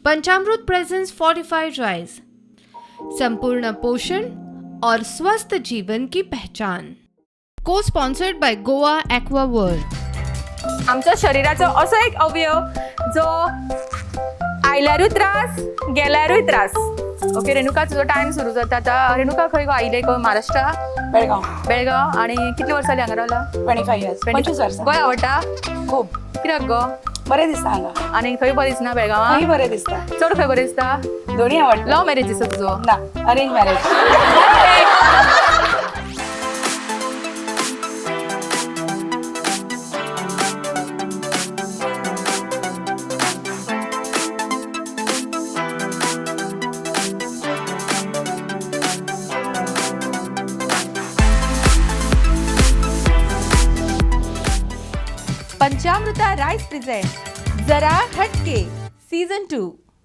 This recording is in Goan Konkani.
पंचामृत प्रेजेंट्स फोर्टिफाइड राइस, संपूर्ण पोषण और स्वस्थ जीवन की पहचान। को sponsored by Goa Aqua World. आमच्या शरीराचो असो एक अवयव जो आयल्यारूय त्रास, गेल्यारूय त्रास. ओके रेणुका, तुजो टायम सुरू जाता आतां. रेणुका, खंय गो आयले गो? महाराष्ट्रा? बेळगांव. बेळगांव. आणि कितली वर्सां जाली हांगा रावला? 25 इयर्स, 25 वर्सां. गोंय आवडटा? खूब. कित्याक गो? बरें दिसता हांगा. आनी खंय बरें दिसना बेळगांवां? खंय बरें दिसता. चड खंय बरें दिसता? दोन्ही आवडटा. लव्ह मॅरेज दिसता तुजो? ना, arrange marriage. Panchamruta rice present Zara Hatke season 2.